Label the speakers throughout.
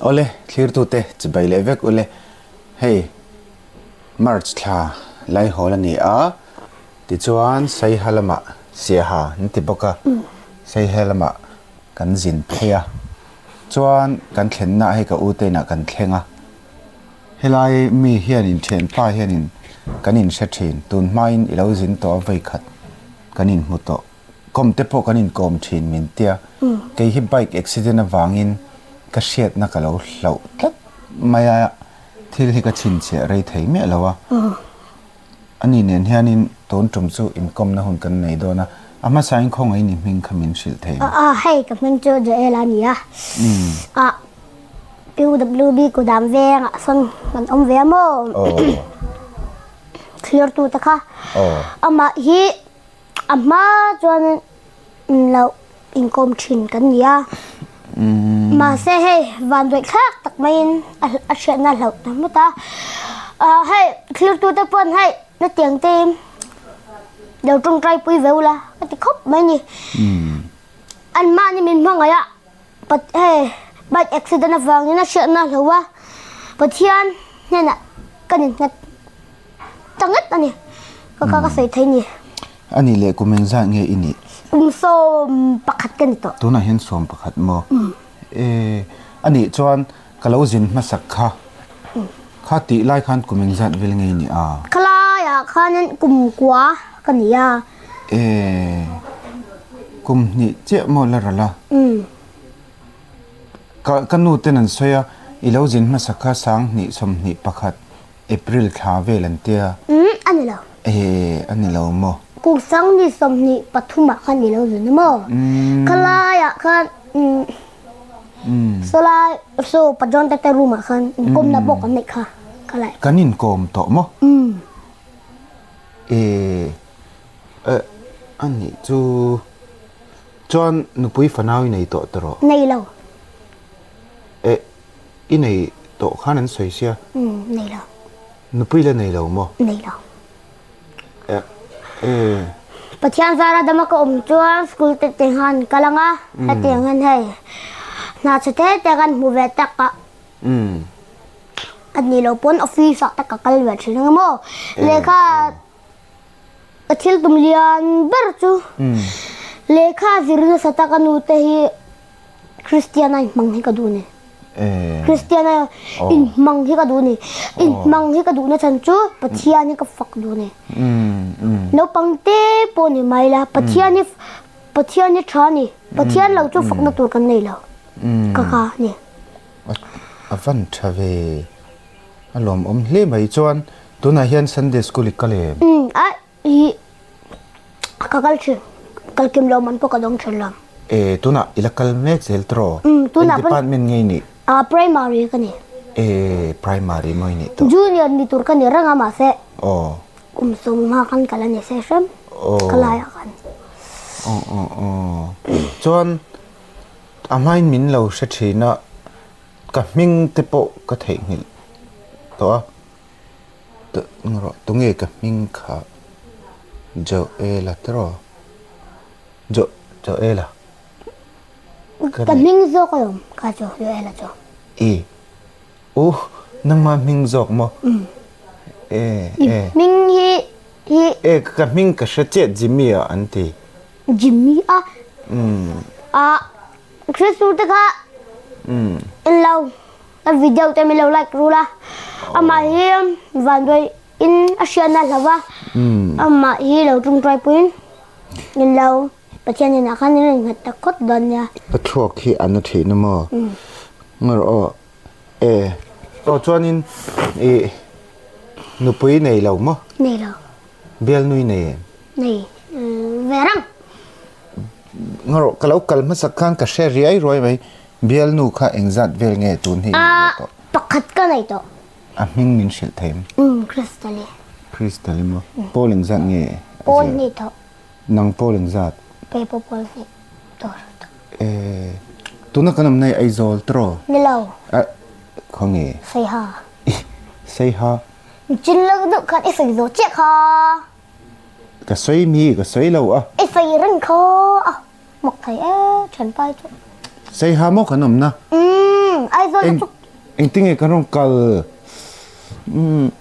Speaker 1: Awle, thlirtute chibai leh vek ule. Hei March thla laihawl a ni a, tichuan Saiha lamah Siaha an ti bawk a, Saiha lamah kan zin phei a. Chuan kan thlenna hei ka u te inah kan thleng a, helai mi hianin thianpa hianin kan inhre thin, tun hmain i lo zin tawh a vawikhat kan inhmu tawh. Kawm te pawh kan inkawm thin min tia, kei hi bike accident avangin ka hriatna ka lo hlauh tlat mai a, thil hi ka chhinchhiah rei thei miah lo a. Ani nen hianin tun tum chu inkawmna hun kan nei dawn a, a hmasain khawngaih i hming kha min hrilh thei ang.
Speaker 2: A, hei ka hming chu Joel a ni a, a PWB kudam vengah sawn kan awm ve a maw? Thlirtute kha amah hi A hma chuan loh inkawm thin kan ni a, mahse hei vanduai thlak tak maiin a hriatna a hlauh ta hmut a. Hei thlirtute pawn hei hetiang te lo tawngtai pui ve ula ka ti khawp mai ni. Anmahni min hmangaih a, hei bike accident avangin a hriatna a hlauh a, Pathian hnenah kan innghat. Ta ngat a ni. Ka ka ka sawi thei ni.
Speaker 1: A nih leh kum engzat nge i nih?
Speaker 2: Kum 11 ka ni tawh.
Speaker 1: Tunah hian 11 maw? E, a nih chuan ka lo zin hmasak kha. Kha tih lai khan kum engzat vel nge i nih a?
Speaker 2: Khalaiah khanin kum kua ka ni a.
Speaker 1: E, kum hnih chiah maw la ral a? Ka ka nu ten an sawi a, i lo zin hmasak kha 2021. April thla vel an tia.
Speaker 2: Umm a ni lo.
Speaker 1: Eh a ni lo maw?
Speaker 2: Kum sang ni 23 ah khan ni lo zun a maw? Khalai ah khan umm sawlai saw Pajon te te room ah khan inkawmna pawh kan neih kha khalai.
Speaker 1: Kan inkawm tawh maw?
Speaker 2: Umm.
Speaker 1: Eh eh a nih chu chuan nupui fanau i nei tawh tawh rawh?
Speaker 2: Nei lo.
Speaker 1: Eh. I nei tawh khan an sawi sia.
Speaker 2: Umm, nei lo.
Speaker 1: Nupui la nei lo maw?
Speaker 2: Nei lo.
Speaker 1: Eh, eh.
Speaker 2: Pathian zara dama ka awm chuan school te te khan kal ang a, hetiang hian hei hna chhe te te kan hmu ve tak a.
Speaker 1: Umm.
Speaker 2: A nih loh pawn office ah te ka kal ve thin ang maw? Lehkha ka thil tum lian ber chu lehkha zir nasa tak a nu te hi Kristian a inhmang hi ka duh ni. Kristian a inhmang hi ka duh ni. Inhmang hi ka duhna chhan chu Pathian hi ka fak duh ni. Naupang te pawh ni mai la Pathian hi Pathian hi tha ni. Pathian lo chu fakna tur kan nei lo. Ka ka ni.
Speaker 1: A van tha ve. A lawmawm hle mai chuan tunah hian Sunday school i kal em?
Speaker 2: A I ka kal thin, kal kim lo man pawh ka dawng thin lo.
Speaker 1: E tunah i la kal mek zel tawh?
Speaker 2: Umm tunah
Speaker 1: pawh. Eng department nge i nih?
Speaker 2: Ah primary ka ni.
Speaker 1: E primary maw i nih tawh?
Speaker 2: Junior ni tur ka ni reng a mahse.
Speaker 1: Aw.
Speaker 2: Kum sawm hma khan kal a ni se hrem.
Speaker 1: Aw.
Speaker 2: Ka laiah khan.
Speaker 1: Aw aw aw. Chuan a hmain min lo hre thin a, ka hming te pawh ka theihnghilh tawh a. Tunge ka hming kha Joela tiraw? Jo Joela.
Speaker 2: Ka hming zawk alawm kha chu Joela chu.
Speaker 1: I u nangma hming zawk maw? E e.
Speaker 2: Hming hi hi.
Speaker 1: E ka hming ka hre chiah Jimmy a an ti.
Speaker 2: Jimmy a? A Kristu te kha in lo. Ka video te min lo like rul a, amah hi vanduai in a hriatna hlo va, amah hi lo tawngtai puiin min lo Pathian inah khan in rawn nghat ta khawp dawn nia.
Speaker 1: Ka thluak hi a na thin a maw? Ngar aw e aw chuanin i nupui nei lo maw?
Speaker 2: Nei lo.
Speaker 1: Bialnui nei em?
Speaker 2: Nei ve rang.
Speaker 1: Ngarawh ka lo kal hmasak khan ka hre riai ruai mai. Bialnu kha engzat vel nge tun hi i neih tawh?
Speaker 2: Pakhat ka nei tawh.
Speaker 1: A hming min hrilh thei em?
Speaker 2: Umm Crystal-i.
Speaker 1: Crystal-i maw? Pawl engzat nge a zir?
Speaker 2: Pawl hnih tawh.
Speaker 1: Nang pawl engzat?
Speaker 2: Kei pawh pawl hnih tawh tawh.
Speaker 1: Eh, tuna kan awmna hi Aizawl tiraw?
Speaker 2: Ni lo.
Speaker 1: A, khawnge?
Speaker 2: Saiha.
Speaker 1: Ih, Saiha.
Speaker 2: Chin lo deuh khan i sawi zawh chiah kha.
Speaker 1: Ka sawi mi, ka sawi lo a.
Speaker 2: I sawi reng kha a, mak thei e, thianpa hi chu.
Speaker 1: Saiha maw kan awmna?
Speaker 2: Umm. Aizawl chu.
Speaker 1: Engtinge kan rawn kal?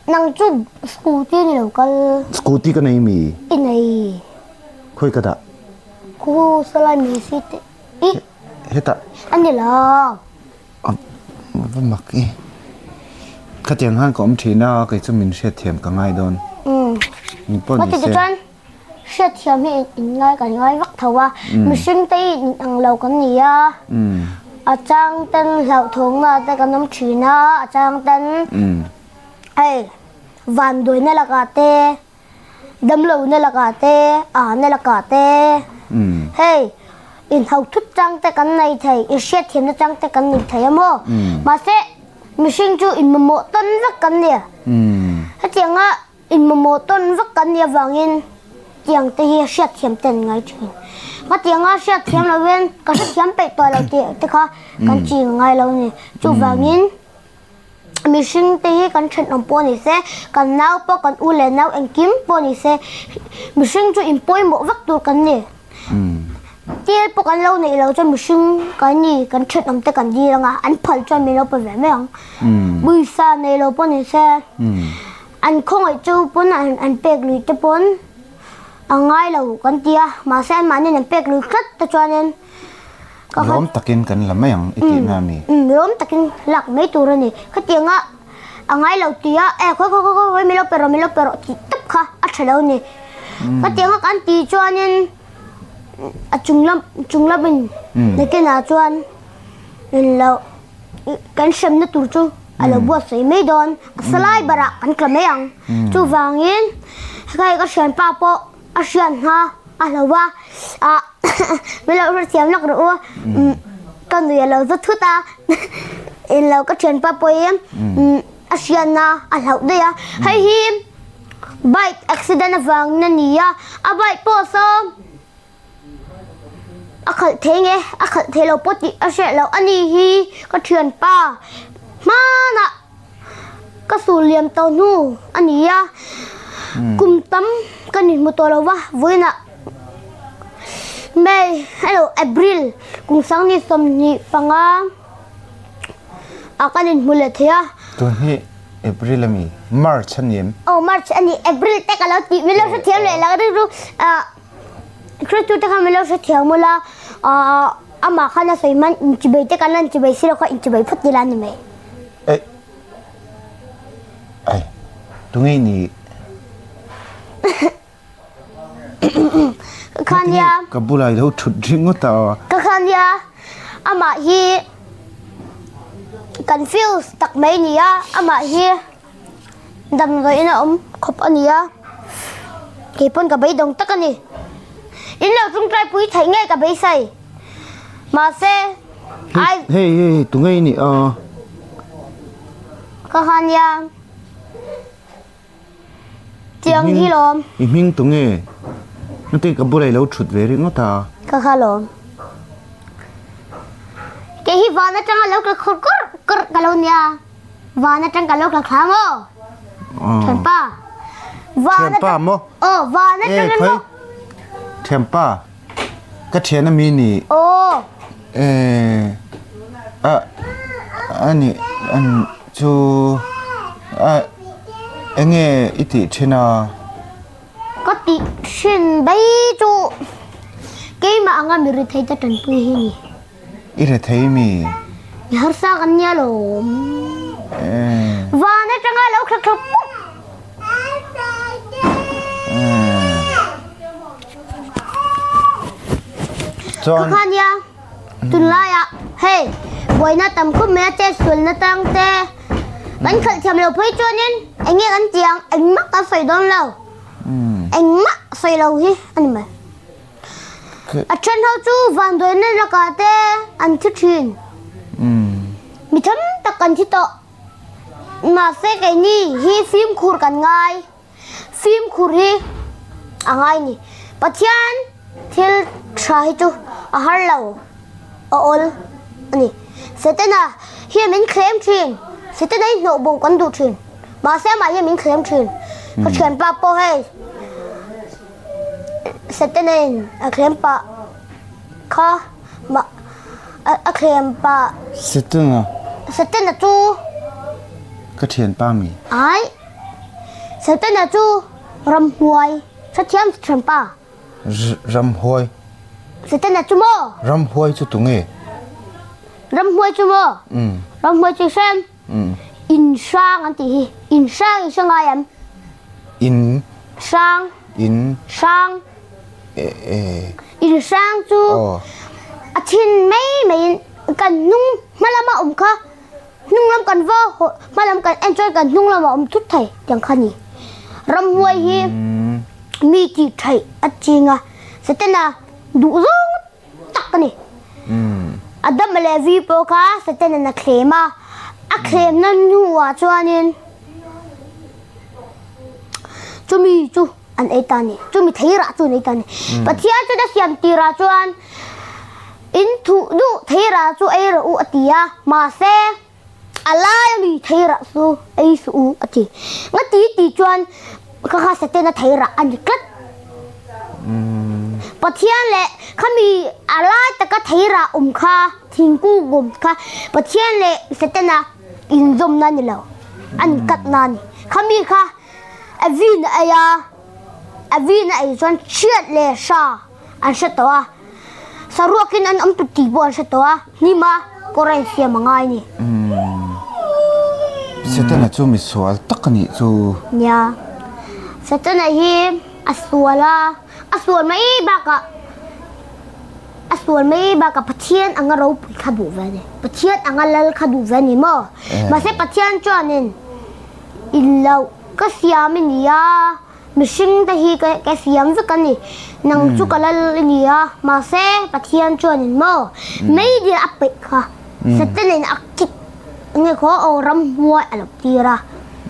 Speaker 2: Nang chu scooty ni lo kal.
Speaker 1: Scooty ka nei mi?
Speaker 2: I nei.
Speaker 1: Khawi ka dah?
Speaker 2: Khu salai Messi te i.
Speaker 1: Hetah.
Speaker 2: A ni lo.
Speaker 1: Va mak i. Khatiang khan ka awm thin a, kei chu min hriatthiam ka ngai dawn. Eng pawh ni se.
Speaker 2: Hriatthiam hi in ngai kan ngai vak tho a, mihring te hi in ang lo kan ni a, a chang ten hlauhthawngna te kan awm thin a, a chang ten hei vanduaina lakah te, damlohna lakah te, ahna lakah te, hei inhau thut chang te kan nei thei, in hriatthiamna chang te kan nei thei a maw? Mahse mihring chu in mamawh tawn vek kan ni a, hetianga Inmamawh tawn vak kan nih avangin tiang te hi hriatthiam te an ngai thin. Ka tianga hriatthiam lovin ka hrethiam peih tawh lo tih te kha kan ching a ngai lo a ni. Chuvangin mihring te hi kan thenawm pawh ni se, kan nau pawh kan u leh nau engkim pawh ni se, mihring chu inpawimawh vak tur kan ni. Tir pawh kan lo neih loh chuan mihring kan ni, kan thenawm te kan dil anga an phal chuan min lo pe ve mai ang. Pawisa nei lo pawh ni se, an khawngaih chu pawn an pek lui te pawn a ngai lo kan ti a, mahse anmahniin an pek lui tlat te chuanin
Speaker 1: ka Lawm takin kan la mai ang i tihna a mi?
Speaker 2: Umm lawm takin lak mai tur a ni. Khatianga a ngai lo ti a, e khawi khawi khawi khawi min lo pe rawh min lo pe rawh tih tawp kha a tha lo a ni. Khatianga kan tih chuanin a chung lam chung lamin nakinah chuan englo kan hremna tur chu a lo buatsaih mai dawn a salai barah kan tla mai ang. Chuvangin hei ka thianpa pawh a hriat hma a hlo va ah min lo hrethiam lawk rawh u ka nui a lo za thut a englo ka thianpa pawhin a hriatna a hlauh daih a hei hi bike accident avangin a ni a a bike pawh saw a khalh thei nge a khalh thei lo pawh tih a hriat loh a ni hi ka thianpa hmanah. Ka sul liam tawh hnu a ni a, kum tam ka ni hmu tawh lo va, vawiinah May hello April kum sangni 25 ah kan inhmu leh thei a.
Speaker 1: Tun hi April a mi? March a ni em?
Speaker 2: Aw March a ni, April te ka lo tih min lo hrethiam leh la rilru ah Kristu te khan min lo hrethiam ula ah amah khan a sawi hman inchibei te kan la inchibei si lo kha inchibei phawt ila a ni mai.
Speaker 1: Ei Ai tunge i nih?
Speaker 2: Ka kha nia.
Speaker 1: Ka bulah i lo thut ringawt a.
Speaker 2: Ka kha nia amah hi confuse tak mai ni a amah hi damdawiin a awm khawp a ni a kei pawn ka beidawng tak a ni. In lo tawngtai pui theih ngei ka beisei mahse
Speaker 1: Ai. Hei hei tunge i nih a?
Speaker 2: Ka kha nia. Chiang hi lawm.
Speaker 1: I hming tunge? Nute ka bulah i lo thut ve ringawt a.
Speaker 2: Ka kha lawm. Kei hi van atanga lo tla khur kur kur ka lo nia. Van atang ka lo tla thla maw? Thianpa.
Speaker 1: Van Thianpa maw?
Speaker 2: Aw, van atang maw?
Speaker 1: Thianpa. Ka thian a mi ni.
Speaker 2: Aw.
Speaker 1: Eh a ani an chu a enge i tih thin a?
Speaker 2: Ka tih thin bai chu keimah anga mi rethei te tanpui hi ni.
Speaker 1: I rethei mi?
Speaker 2: Mi harsa kan nia lawm.
Speaker 1: Eh.
Speaker 2: Van atanga lo thla thla pup.
Speaker 1: Chuan.
Speaker 2: Ka kha nia tunlaiah hei buaina tam khawp mai a che sualna tang te kan khalh thiam lo phei chuanin eng nge kan ti ang engmah kan sawi dawn lo engmah sawi lo hi a ni mai. A then ho chu vanduaina lakah te an thi thin. Mi tam tak an thi tawh. Mahse keini hi fimkhur kan ngai. Fimkhur hi a ngai ni. Pathian thil tha hi chu a har lo, a awl a ni. Setana hian min thlem thin. Setana hi hnawh bo kan duh thin. Mahse amah hian min thlem thin. Ka thianpa pawh hei Setana in a thlem pah kha mah a thlem pah.
Speaker 1: Setana.
Speaker 2: Setana chu.
Speaker 1: Ka thianpa mi.
Speaker 2: Ai. Setana chu ramhuai. Hrethiam thianpa.
Speaker 1: Ramhuai.
Speaker 2: Setana chu maw?
Speaker 1: Ramhuai chu tunge?
Speaker 2: Ramhuai chu maw? Ramhuai chu hrem. In hrang an tih hi. In hrang i hre ngai em?
Speaker 1: In.
Speaker 2: Hrang.
Speaker 1: In.
Speaker 2: Hrang. In hrang chu a thin mai mai in kan hnung hma lama awm kha hnung lam kan va hma lam kan en chuan kan hnung lama awm thut thei tiang kha ni. Ramhuai hi mi tih theih a ching a, Setana duh zawng tak a ni. Adama leh Evi pawh kha Satan-a'n a thlem a, a thlemna hnuah chuanin chumi chu an ei ta a ni, chumi theirah chu an ei ta a ni. Pathian chuan a siam tirah chuan in thuh duh theirah chu ei rawh u a ti a, mahse, A lai a mi thei rah chu ei suh u a ti. Nga ti ti chuan kha kha Setana thei rah a ni tlat. Pathian leh kha mi a lai taka thei rah awm kha thingkung awm kha Pathian leh Setana inzawmna a ni lo, a inkatna a ni. Kha mi kha a vin a ei a, a vin a ei chuan chhiat leh hra an hre tawh a. Saruakin an awm tut tih pawh an hre tawh a, hnima kawr a insiam a ngai a ni.
Speaker 1: Setana chu mi sual tak a nih chu.
Speaker 2: Nia, Setana hi a sual a, a sual mai bakah a sual mai bakah Pathian anga ropui kha duh ve a ni. Pathian anga lal kha duh ve a ni maw? Mahse Pathian chuanin in loh ka siam i ni a. Mihring te hi ka siam vek a ni. Nang chu ka lal i ni a, mahse Pathian chuan in maw meidil a peih kha Satan in a kik nge khaw aw ramhuai a lo tir a,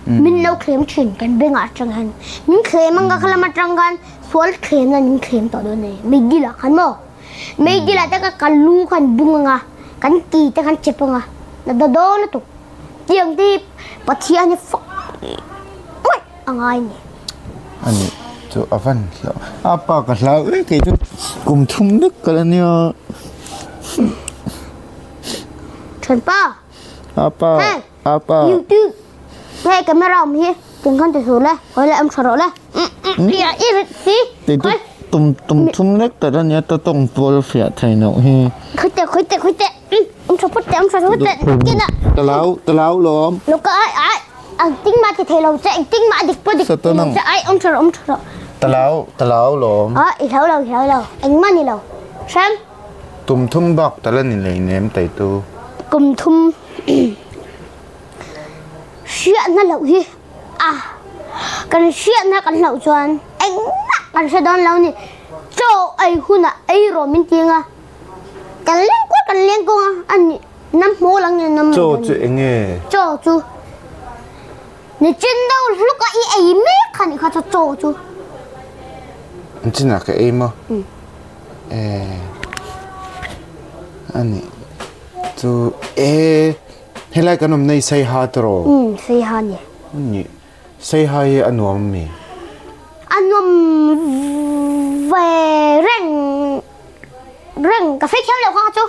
Speaker 2: min lo thlem thin kan bengah atang hian min thlem anga khalam atang khan sual thlemna min thlem tawh dawn a ni meidil ah khan maw meidil ah te kha ka lu khan bung anga kan ki te khan chep anga na daw dawn lutuk tiang te hi Pathian hi fak ngawih A ngai ni.
Speaker 1: A nih chu a van hlau. A pa ka hlau e kei chu kum thum vek ka la nia.
Speaker 2: Thianpa.
Speaker 1: A pa.
Speaker 2: Hey.
Speaker 1: A pa.
Speaker 2: YouTube. Hey camera awm hi tin khan ti suh le. Hawi le am tha rawh le. I i rit si.
Speaker 1: Kei chu tum tum thum vek ka la nia ta tawng pawl fiah thei loh hi.
Speaker 2: Khawi teh khawi teh khawi teh. Am tha phawt teh am tha phawt teh. Kina.
Speaker 1: Ta lau ta lau lawm.
Speaker 2: Lo ka ai ai. Engtin mah ti thei lo che, engtin mah dik pawh dik thei lo che, ai awm tha rawh, awm tha rawh.
Speaker 1: Talau, talau lawm.
Speaker 2: Ah, i hlau lo, i hlau lo. Engmah ni lo. Hrem.
Speaker 1: Tum thum bak tal a ni lei nem teitu.
Speaker 2: Kum thum hriatna loh hi a kan hriatna kan hlauh chuan engmah kan hre dawn lo ni. Chaw ei hunah ei rawh min ti anga kan leng kual kan leng kawng a, a ni. Nam hmu lang in nam
Speaker 1: Chaw chu enge?
Speaker 2: Chaw chu nichin deuh hluk a i ei mek kha nih kha chu chaw chu.
Speaker 1: Nichin ah ka ei maw? Eh ani chu eh helai kan awm nei Saiha tawh?
Speaker 2: Um Saiha ni.
Speaker 1: Ni Saiha hi a nuam ami?
Speaker 2: A nuam ve reng reng ka sawi thiam loh kha chu.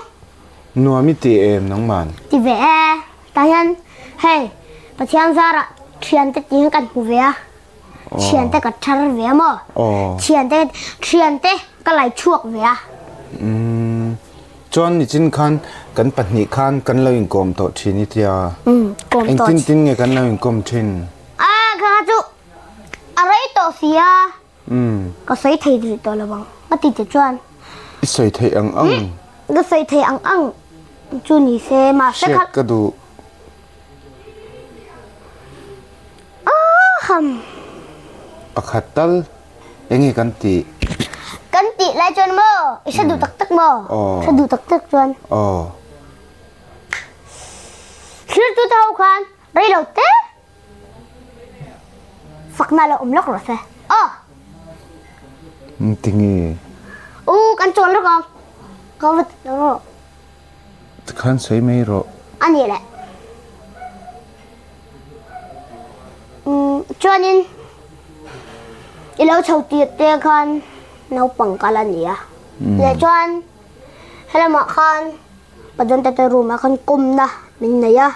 Speaker 1: Nuam i ti em nangman?
Speaker 2: Ti ve e, tah hian hei Pathian zarah thiante tih hian kan hmu ve a, thiante ka thar ve a maw? Thiante thiante ka lai chhuak ve a.
Speaker 1: Umm chuan nichin khan kan pahnih khan kan lo inkawm tawh thin i tia.
Speaker 2: Umm kawm tawh.
Speaker 1: Engtin tin nge kan lo inkawm thin?
Speaker 2: A kha kha chu a rei tawh si a. Ka sawi thei rih tawh lo ang a ti che chuan.
Speaker 1: I sawi theih ang ang.
Speaker 2: Ka sawi thei ang ang chu ni se mahse kha.
Speaker 1: Hriat ka duh.
Speaker 2: Aham.
Speaker 1: Pakhat tal enge kan tih?
Speaker 2: Kan tih lai chuan maw i hre duh tak tak maw? Hre duh tak tak chuan.
Speaker 1: Aw.
Speaker 2: Thlir tu te ho khan rei lo te. Fakna lo awm lawk rawh se. Aw.
Speaker 1: Tinge?
Speaker 2: U kan chawl lawk ang. Ka va ti rawh.
Speaker 1: Tikhan sawi mai rawh.
Speaker 2: A nih leh. Chuanin i lo chho tir te khan naupang kal a ni a. Leh chuan helamah khan Pajonte te room ah khan kawmna. min nei a.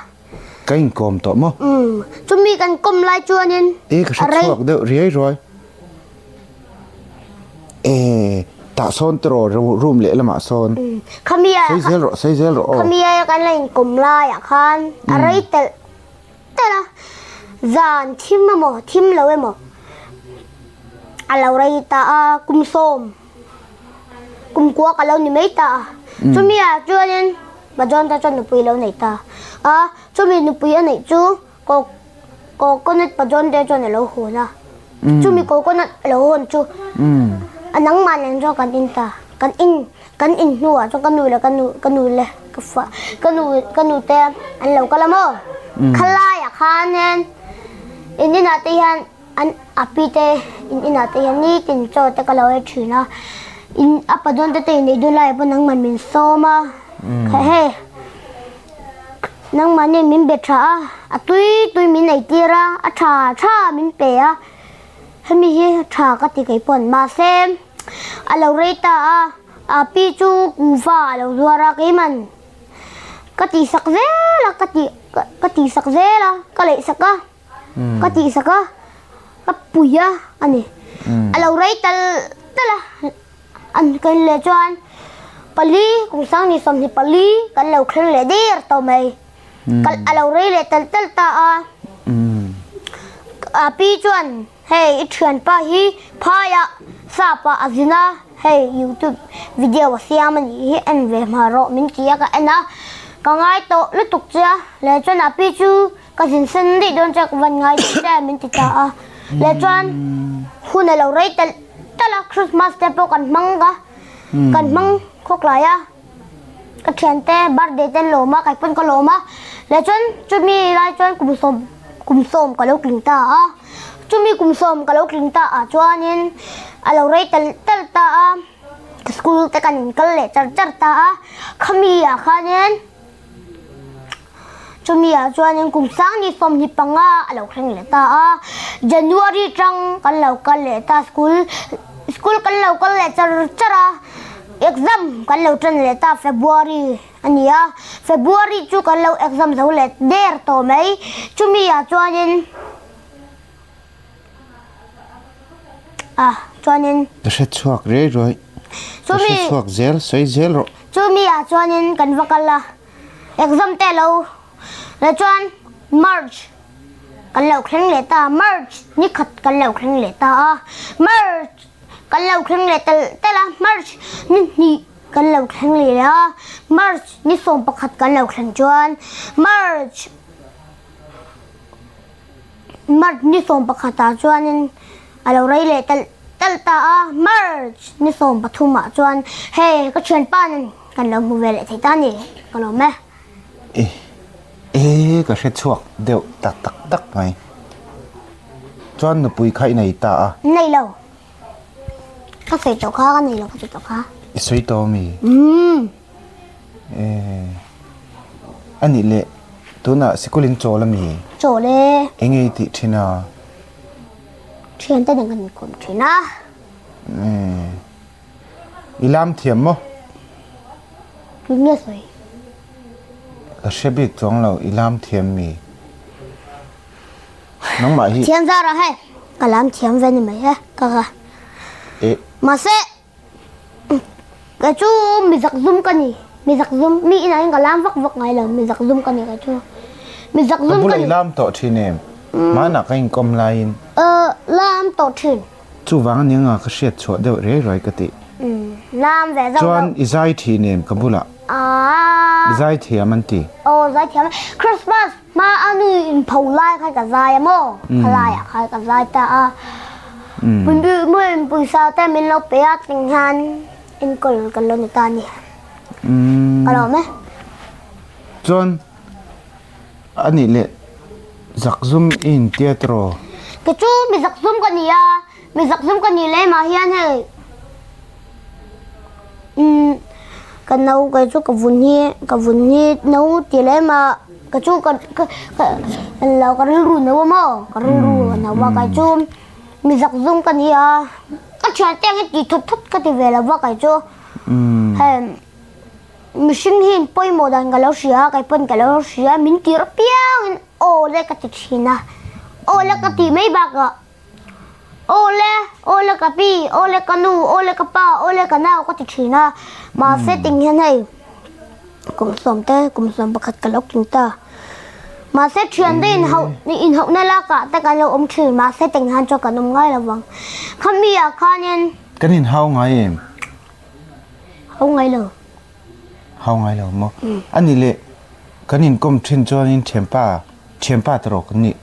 Speaker 1: Ka inkawm tawh maw?
Speaker 2: Umm, chumi kan kawm lai chuanin
Speaker 1: E, ka hre chhuak deuh riai ruai. E, tah sawn tiraw room leh lamah sawn.
Speaker 2: Umm, khami a
Speaker 1: Sawi zel rawh, sawi zel rawh aw.
Speaker 2: Khami aia kan la inkawm laiah khan a rei telh telh a, zan thim emaw thim lo emaw a lo rei ta a, kum sawm. Kum kua ka lo ni mai ta a. Chumi ah chuanin Majonta chuan nupui a lo nei ta a. Chumi nupui a neih chu coconut Pajonte chuan a lo hawn a. Chumi coconut a lo hawn chu a nangmah nen chuan kan in ta. Kan in kan in hnuah chuan ka nu leh ka nu ka nu leh ka fa ka nu ka nu te an lo kal a maw? Khalaiah khanin in inah te hian An a pi te in inah te hian nitin chaw te ka lo ei thin a, in a pa dawn te te in ei dawn laiah pawh nangman min sawm a, hei nangmahni min be tha a, a tui tui min ei tir a, a tha tha min pe a, hemi hi tha ka ti kei pawn mahse a lo rei ta a, a pi chu kuhva a lo zuar a keiman ka tihsak zel a ka tih ka tihsak zel a ka leihsak a. Ka tihsak a, ka pui a a ni. A lo rei tal tal a, an kan leh chuan pali kum sangni 24 kan lo thleng leh der tawh mai. Kal a lo rei leh tal tal ta a. A pi chuan hei i thianpa hi phaiah sap ah a zin a, hei youtube video a siam a nih hi en ve hma rawh min ti a ka en a, ka ngai tawh lutuk che a, leh chuan a pi chu Ka zin sen daih dawn che ka van ngai daih che min ti ta a. Leh chuan hun a lo rei telh telh a, Christmas te pawh kan hmang a, kan hmang khawk lai a. Ka thiante birthday te an lawm a, kei pawn ka lawm a. Leh chuan chumi lai chuan kum sawm kum sawm ka lo tling ta a. Chumi kum sawm ka lo tling ta ah chuanin a lo rei telh telh ta a, school te kan inkal leh char char ta a. Khami ah khanin Chumi ah chuanin kum sangni 25 a lo thleng leh ta a, January tang kan lo kal leh ta school school kan lo kal leh char char a, exam kan lo tan leh ta February a ni a, February chu kan lo exam zo leh der tawh mai, chumi ah chuanin ah chuanin.
Speaker 1: Ka hre chhuak rei ruai, ka hre chhuak zel sawi zel rawh.
Speaker 2: Chumi ah chuanin kan va kal a. Exam te lo leh chuan March kan lo thleng leh ta a, March ni khat kan lo thleng leh ta a, March kan lo thleng leh telh telh a, March ni hnih kan lo thleng leh leh a, March ni 11 kan lo thleng chuan March March ni 11 ah chuanin a lo rei leh telh telh ta a, March ni 13 ah chuan hei ka thianpa nen kan lo hmu ve leh thei ta a ni, ka lawm e.
Speaker 1: E e ka hre chhuak deuh tak tak tak mai. Chuan nupui kha i nei ta a?
Speaker 2: Nei lo. Ka sawi tawh kha, ka nei lo ka ti tawh kha.
Speaker 1: I sawi tawh ami?
Speaker 2: Umm.
Speaker 1: E a nih leh tunah sikul in chawl ami?
Speaker 2: Chawl e.
Speaker 1: Enge i tih thin a?
Speaker 2: Thiante nen kan inkawm thin a.
Speaker 1: E i lam thiam maw?
Speaker 2: Tun nge sawi?
Speaker 1: Ka hre bik chuang lo i lam thiam mi? Nangmah hi.
Speaker 2: Thiam zar a hei ka lam thiam ve ni mai e ka ka.
Speaker 1: E.
Speaker 2: Mahse Kei chu mi zakzum ka ni. Mi zakzum, mi inah hian ka lam vak vak ngai lo, mi zakzum ka ni kei chu. Mi zakzum ka ni.
Speaker 1: Ka bulah i lam tawh thin em? Hmanah ka inkawm laiin.
Speaker 2: Aw, lam tawh thin.
Speaker 1: Chuvang a nia ka hriat chhuah deuh riai riai ka tih.
Speaker 2: Lam ve zauh zauh.
Speaker 1: Chuan i zai thin em ka bulah?
Speaker 2: Aa.
Speaker 1: I zai thiam an ti.
Speaker 2: Aw, zai thiam. Christmas hma a nu in pho lai khan ka zai a maw? Khalaiah khan ka zai ta a. Pawisa te min lo pe a tling hian enkawl kan lo ni ta a ni. Ka lawm e.
Speaker 1: Chuan a nih leh zakzum i intia tiraw?
Speaker 2: Kei chu mi zakzum ka ni a, mi zakzum ka nih leh mah hian hei ka no kei chu ka vun hi ka vun hi no ti leh mah ka chu ka ka lo ka rilru no a maw ka rilru a no a kei chu mi zak zum ka ni a ka thian te ang hi ti thawt thawt ka ti ve lo va kei chu hei. mihring hi in pawimawh dan ka lo hria a, kei pawn ka lo hria, min tir apiangin aw le ka ti thin a, aw le ka tih mai bakah aw le, aw le ka pi, aw le ka nu, aw le ka pa, aw le ka nau ka ti thin a, mahse ting hian hei kum sawmte kum 11 ka lo tling ta. Mahse thiante inhauh inhauhna lakah te kan lo awm thin, mahse ting hian chuan kan awm ngai lo vang. Khami ah khanin.
Speaker 1: Kan inhau ngai em?
Speaker 2: Hau ngai lo.
Speaker 1: Hau ngai lo maw? Ani leh kan inkawm thin chuanin thianpa, thianpa ta rawh kan nih.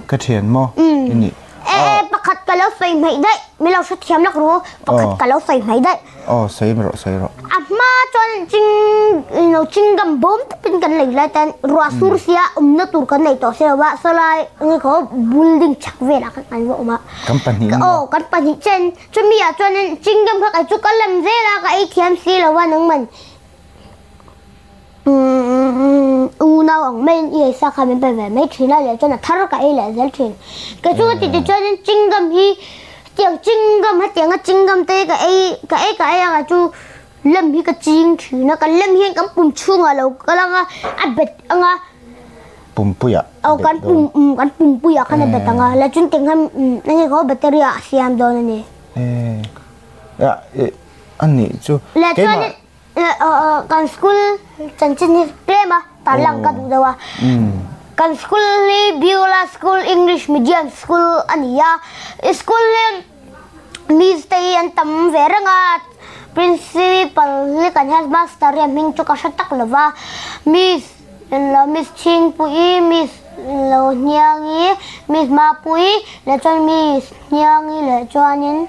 Speaker 1: Ka thian maw i nih?
Speaker 2: E, e, pakhat ka lo sawi hmaih daih. Mi lo hrethiam lak ru. Pakhat ka lo sawi hmaih daih.
Speaker 1: Aw, sawi rawh, sawi rawh.
Speaker 2: A hma chuan ching, lo chingam bawm takin kan lei lai tan ruah sur sia awmna tur kan nei tawh si lo a, sawlai nge khaw building chhak velah khan kan va awm a.
Speaker 1: Kan pahnih maw?
Speaker 2: Aw, kan pahnih chen. Chumi ah chuanin chingam kha kei chu ka lem zel a, ka ei thiam si lo a nangman unau ang maiin i ei sa kha min pe ve mai thin a, leh chuan a thar ka ei leh zel thin. Kei chu ka ti ti chuanin chingam hi hetiang chingam hetianga chingam te hi ka ei ka ei ka ei a kei chu lem hi ka ching thin a, kan lem hian kan pum chhungah lo kal ang a, a bet ang a.
Speaker 1: Pumpuiah
Speaker 2: a bet dawn. Aw kan pumpuiah khan a bet ang a, la chun teng khan enge khaw battery ah a siam dawn a ni.
Speaker 1: Eh a nih chu.
Speaker 2: La chuan kan school chanchin hi tlem a tar lang ka duh deuh a. Kan school hi Beulah School English Medium School a ni a, school hi miss te hi an tam ve reng a, principal hi kan headmaster hi a hming chu ka hre tak lo va, miss Lo Miss Chhingpuii, Miss Lo Hniangi, Miss Mapuii leh chuan Miss Hniangi leh chuanin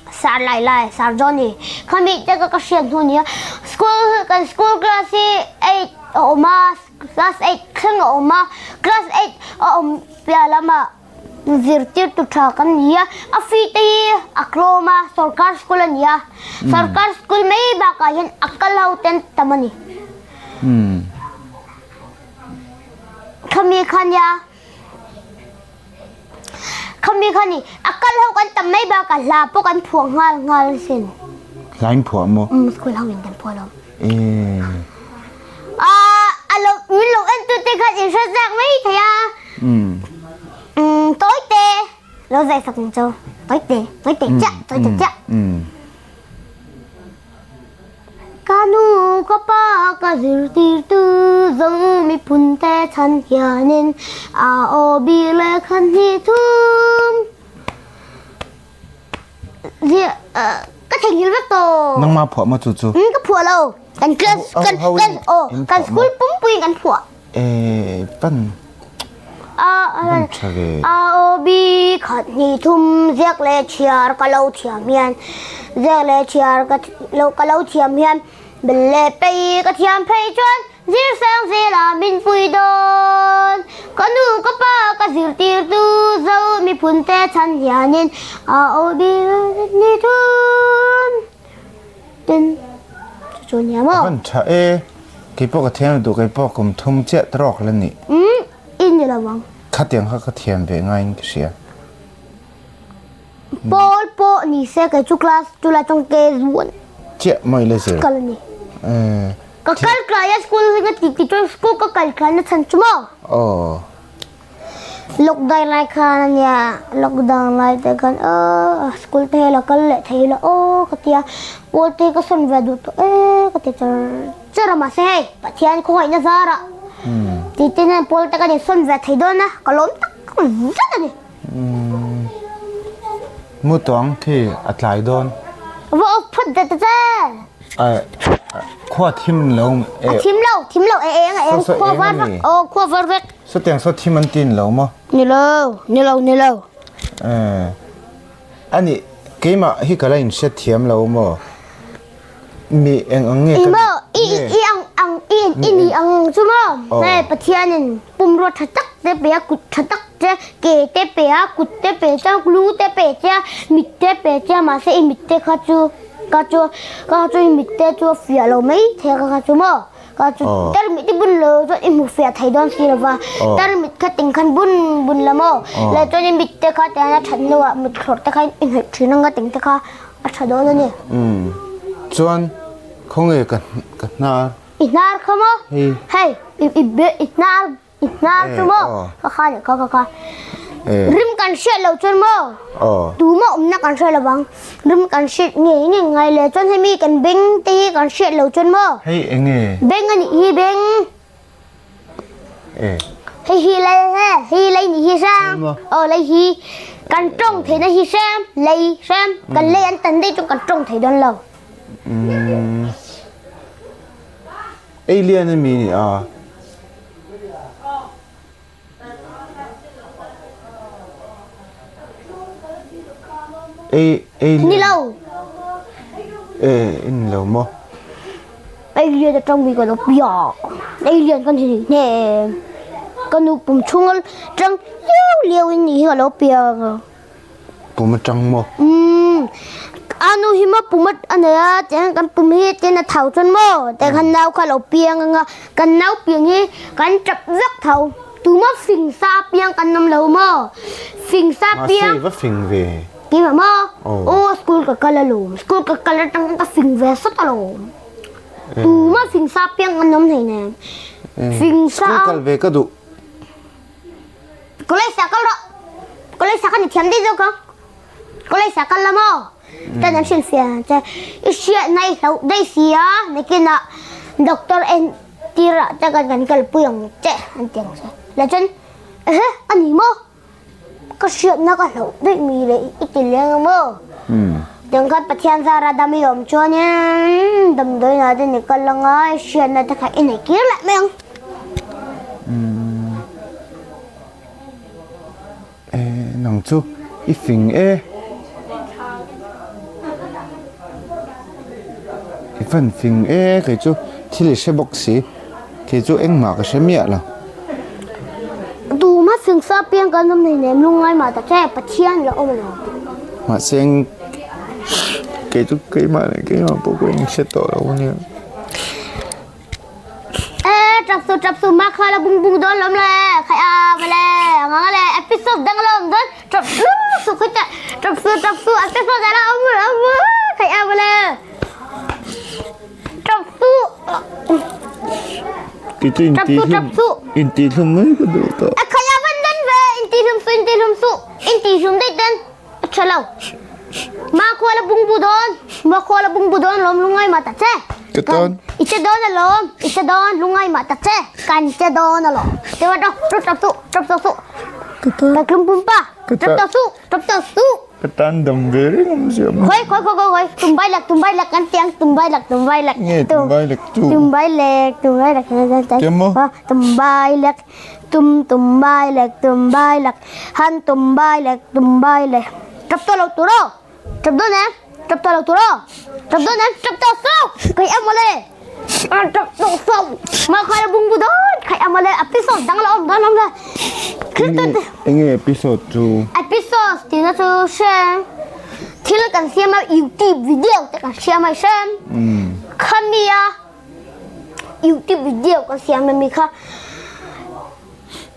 Speaker 2: Sir Lai Lai, Sir Johnny khami te ka ka hriat hnu nia. School kan school class hi eight a awm a, class eight thleng a awm a, class eight a awm piah lamah zirtirtu tha kan ni a, a fee te hi a tlawm a, sorkar school a ni a, sorkar school mai bakah hian a kal ho te an tam a ni. Khami kha nia, khami kha ni, a kal ho kan tam mai bakah hla pawh kan phuah nghal nghal asin.
Speaker 1: Hla in phuah maw?
Speaker 2: Umm school ho in kan phuah lo.
Speaker 1: Ee.
Speaker 2: Ahh a lo min lo en tu te khan in hre zak mai thei a.
Speaker 1: Umm.
Speaker 2: Umm tawi te lo zai sak ang chu tawi te tawi te chiah tawi te chiah.
Speaker 1: Umm.
Speaker 2: Ka nu ka pa ka zirtirtu zo miphun te chhan hianin a aw bik leh khan hnih thum. Ka theihnghilh vek tawh.
Speaker 1: Nangmah phuah maw chu chu?
Speaker 2: Um ka phuah lo. Kan class kan kan aw kan school pumpui in kan phuah.
Speaker 1: Eh pan.
Speaker 2: A
Speaker 1: Pan tha ve.
Speaker 2: A O B khat hnih thum ziak leh chhiar ka lo thiam hian ziak leh chhiar ka lo ka lo thiam hian bel leh pei ka thiam phei chuan Zirsang zela min pui dawn. Ka nu ka pa ka zirtirtu zo miphun te chhan hianin a aw bil ni thum tin chu chu nia maw.
Speaker 1: A van tha e, keipawh ka thiam lo duh keipawh kum thum chiah ta rawk la ni.
Speaker 2: Umm i ni lo ang.
Speaker 1: Khatiang kha ka thiam ve ngaiin ka hria.
Speaker 2: Pawl pawh ni se kei chu class chu la chuang ke zuan.
Speaker 1: Chiah mai la zir.
Speaker 2: Kal a ni. Ka kal tlai a school hi ka ti ti chuan school ka kal tlai na chhan chu maw.
Speaker 1: Aw.
Speaker 2: Lockdown lai khan a nia lockdown lai te khan aw school te hi la kal leh thei ila aw ka ti a pawl te hi ka sawn ve duh tawh e ka ti char char a mahse hei Pathian khawngaihna zarah ti te hian pawl te kan insawn ve thei dawn a ka lawm tak zet a ni.
Speaker 1: Mu tuang khi a tlai dawn.
Speaker 2: Va off phut det che.
Speaker 1: Khua thim lo.
Speaker 2: A thim lo, thim lo e eng a eng khua var vek. Oh khua var vek.
Speaker 1: So tiang so thim an tin lo maw?
Speaker 2: Ni lo, ni lo, ni lo.
Speaker 1: Eh. Ani keimah hi ka la in hriat thiam lo maw? Mi eng ang nge
Speaker 2: ka nih? I i ang ang i i ni ang chu maw? Hei Pathianin pumrua tha tak te pe a, kut tha tak te, ke te pe a, kut te pe che a, lu te pe che a, mit te pe che a, mahse i mit te kha chu ka chu ka chu i mit te chu a fiah lo mai thei a ka chu maw? Ka chu tarmit i bun lo chuan i hmu fiah thei dawn si lo va, tarmit kha ting khan bun bun la maw? Leh chuan i mit te kha tiang a that hnuah mit thlawr te kha i hnawih thin ang a ting te kha. A tha dawn a ni.
Speaker 1: Umm. Chuan. Khawnge ka ka hnar?
Speaker 2: I hnar kha maw?
Speaker 1: Hei.
Speaker 2: Hei, i i be i hnar i hnar chu maw? Ka kha nih kha ka kha. Rim kan hriat lo chuan maw? Tuma awmna kan hre lo vang. Rim kan hriat ngei ngei ngai le chuan hemi kan beng te hi kan hriat lo chuan maw?
Speaker 1: Hei enge?
Speaker 2: Beng a nih hi beng. Hei hi lei he hi lei nih hi hrang aw lei hi kan tawng theihna hi hrem lei hrem kan lei an tan daih chu kan tawng thei dawn lo.
Speaker 1: Alien a mi ni a. Alien.
Speaker 2: Ni lo.
Speaker 1: E in lo maw?
Speaker 2: Alien atang mi ka lo piak. Alien kan hi hne. Ka nu pum chhung atang liau liau in ni hi ka lo piak.
Speaker 1: Pum atang maw?
Speaker 2: Umm. A nu hi maw pum a nei a, tiang kan pum hi tin a thau chuan maw? Tiang khan nau kha lo piang anga kan nau piang hi kan tap vek thau. Tuma fing sa piang kan awm lo maw? Fing sa piang.
Speaker 1: Mahse i va fing ve.
Speaker 2: Keimah maw? Aw school ka kal alawm. School ka kal atang ka fing ve sawt alawm. Tuma fing sa piang an awm thei nen. Fing sa.
Speaker 1: School kal ve ka duh.
Speaker 2: College ah kal rawh. College ah khan i thiam daih zawk ang. College ah kal la maw? Tan an hrilhfiah che. I hriatna i hloh daih si a, nakinah doctor en tirah te khan kan kalpui ang che an ti ang che. La chuan ehe a ni maw? Ka hriatna ka hloh daih mi leh i ti leng a maw? Tiang khan Pathian zara dam i awm chuanin damdawiinah te ni kal anga i hriatna te kha i nei kir leh mai ang.
Speaker 1: Nang chu i fing e. I fan fing e kei chu thil i hre bawk si kei chu engmah ka hre miah lo.
Speaker 2: Tuma fing sa piang kan awm nei nem lungngai mah ta che Pathian la awm lo.
Speaker 1: Mahse kei chu keimah leh keimah pawh ka inhre tawh lo ania.
Speaker 2: Eh, tap su tap su ma kha la bung bung dawn lawm le khai a vale ngang le episode dang lawm dawn tap su su khai ta tap su tap su episode dang la awm awm khai a vale tap su
Speaker 1: Ki chu in ti hlum in ti hlum mai ka duh tawh.
Speaker 2: A khai a van dan ve in ti hlum su in ti hlum su in ti hlum daih ten A ṭha lo. Mah khua la bungbu dawn. Mah khua la bungbu dawn lawm lungngai mah ta che.
Speaker 1: Ka tawn.
Speaker 2: I che dawn alawm. I che dawn lungngai mah ta che. Kan che dawn alawm. Te wa ṭap ṭap suh ṭap tawh suh.
Speaker 1: Ka tan.
Speaker 2: Ka tlum pum pa.
Speaker 1: Ka
Speaker 2: Ṭap tawh suh ṭap tawh suh.
Speaker 1: Ka tan dam ve reng awm zia maw.
Speaker 2: Khoi khoi khoi khoi tumbai lak tumbai lak kan tiang tumbai lak tumbai lak.
Speaker 1: Nge tumbai lak chu.
Speaker 2: Tumbai lek tumbai lak.
Speaker 1: Tiang maw?
Speaker 2: Tumbai lak. Tum tum bai lek tum bai lek han tum bai lek tum bai lek Tap tawh lo tur aw tap dawn em tap tawh lo tur aw tap dawn em tap tawh suh kai em mawle tap tawh suh mah khai la bung bu dawn khai em mawle episode dang la awm dawn awm la
Speaker 1: Enge episode chu
Speaker 2: episode tihna chu hrem thil kan siam a youtube video te kan siam a hrem khami a YouTube video ka siam ami kha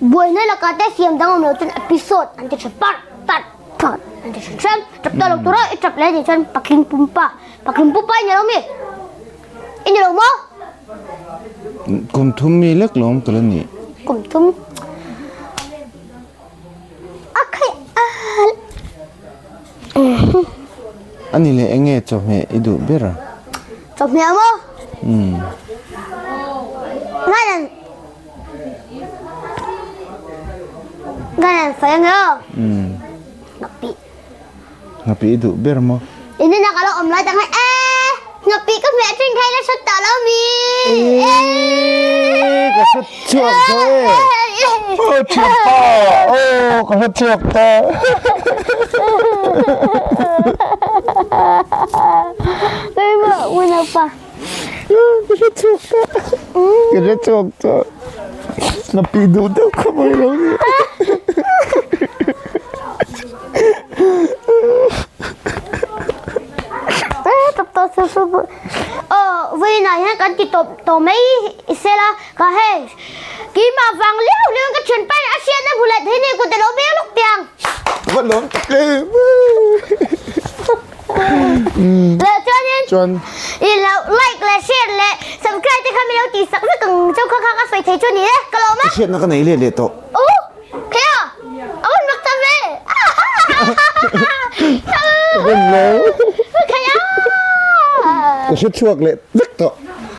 Speaker 2: buaina lakah te siam dang awm lo chuan episode an ti tha part part part an ti tha chuan tap tawh lo tura i tap leh ni chuan patling pumpa patling pumpa i ni lo mi i ni lo maw
Speaker 1: kum thum mi lek lawm ka la ni
Speaker 2: kum thum a khai al
Speaker 1: Ani leh enge chawhmeh i duh ber a?
Speaker 2: Chawhmeh a maw?
Speaker 1: Umm.
Speaker 2: Nganan Nganan sawi ange aw.
Speaker 1: Umm.
Speaker 2: Ngapih.
Speaker 1: Ngapih i duh ber maw?
Speaker 2: Inena ka lo awm lai tak hian ee ngapih ka hmeh thin kha ila hre tawh lo mi.
Speaker 1: Ee ka hre chhuak tawh e. Aw thianpa aw ka hre chhuak tawh.
Speaker 2: Keimah unaupa.
Speaker 1: Ka hre chhuak tawh. Ka hre chhuak tawh. Ngapih duh deuh kha mai lo ni.
Speaker 2: Vawiinah hian kan ti tawp tawh mai sela ka hei keimah vang liau liau in ka thianpa in a hriatna hmu leh thei nei kut a lo beng lawk piang.
Speaker 1: Va lawm tak em.
Speaker 2: Leh chuanin.
Speaker 1: Chuan.
Speaker 2: I lo like leh share leh subscribe te kha min lo tih sak vek ang chauh kha kha ka sawi thei chu ni e, ka lawm a.
Speaker 1: Ka hriatna ka nei let leh tawh.
Speaker 2: Uh! Khaia! A rawn mak ta ve!
Speaker 1: Ka rawn lo.
Speaker 2: Khaia!
Speaker 1: Ka hre chhuak leh vek tawh.